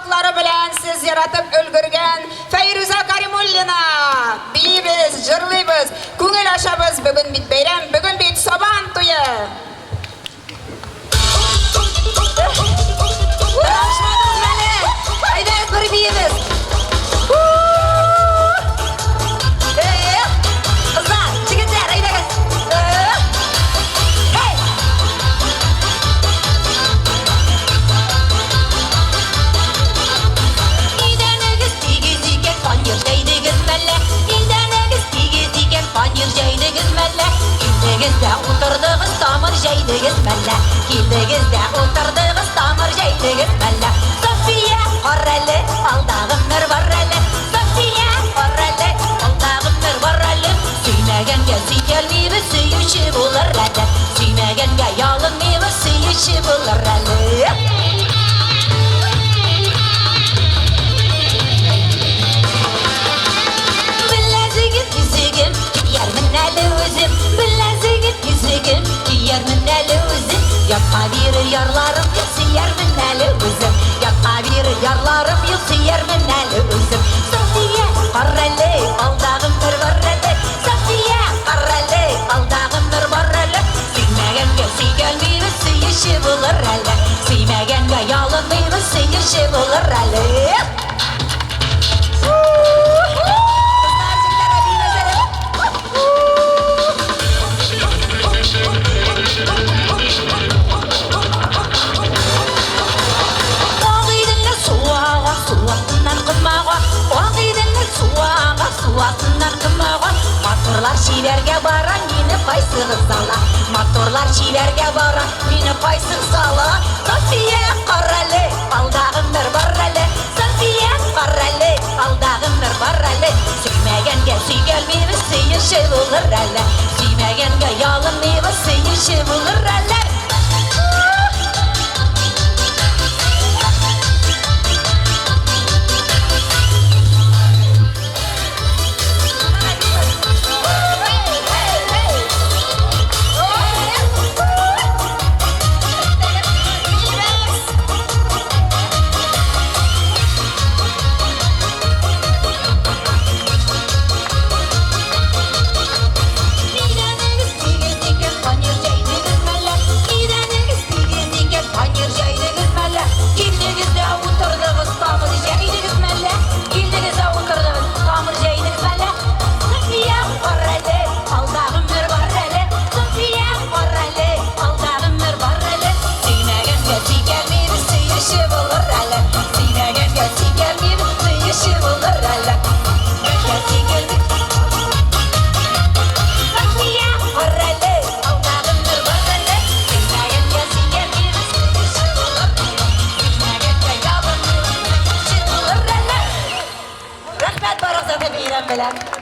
такмаклары белән сез яратып өлгергән Фәйрүзә Каримуллина! Биибез, җырлыйбыз, күңел ачабыз, бүген бит бәйрәм, бүген бит Сабан туе! Таралышмадыгыз әле? Әйдәгез бер биебез. Эх, кызлар, егетләр, әйдәгез. Эх. Һей! Идәнегез тигез икән, фанер җәйдегез мәллә? Идәнегез тигез икән, фанер җәйдегез мәллә? Килдегез дә утырдыгыз, тамыр җәйдегез мәллә? Килдегез дә утырдыгыз, тамыр җәйдегез мәллә? София, карале, алда гомер бар әле. София, карале, алда гомер бар әле. Сөймәгәнгә сөйкәлмибез, сөюче булыр әле. Сөймәгәнгә ялынмыйбыз, сөюче булыр әле. Беләзегем, йөзегем, киярмен әле үзем. Беләзегем, йөзегем, киярмен әле үзем. Ятка бирер ярларым юк, сөярмен әле үзем. Ятка бирер ярларым юк, сөярмен әле үзем. София, карале, алда гомер бар әле. София, карале, алда гомер бар әле. Сөймәгәнгә сөйгәлмибез, сөюче булыр әле. Сөймәгәнгә ялынмыйбыз, сөюче булыр әле. Кызлар, җегетләр, әбиебез әле. Агыйделне су ага, су астыннан ком ага. Агыйделне су ага, су астыннан ком ага. Моторлар чибәргә бара, мине кайсыгыз ала? Моторлар чибәргә бара, мине кайсыгыз ала? София, карале, алда гомер бар әле. София, карале, алда гомер бар әле. Сөймәгәнгә сөйгәлмибез, сөюче булыр әле. Сөймәгәнгә ялынмыйбыз, сөюче булыр әле. Идәнегез тигез икән, фанер җәйдегез мәллә? Идәнегез тигез икән, фанер җәйдегез мәллә? Килдегез дә утырдыгыз, тамыр җәйдегез мәллә? Килдегез дә утырдыгыз, тамыр җәйдегез мәллә? София, бар әле, алда гомер бар әле. София, бар әле, алда гомер бар әле. Сөймәгәнгә сөйгәлмибез, сөюче булыр әле. Сөймәгәнгә сөйгәлмибез, сөюче булыр әле. Гә сөйгәлмибез. София, бар әле, алда гомер бар әле. Сөймәгәнгә сөйгәлмибез, сөюче булыр әле. Сөймәгәнгә ялынмыйбыз, сөюче булыр әле. Рәхмәт барыгызга да бәйрәм белән.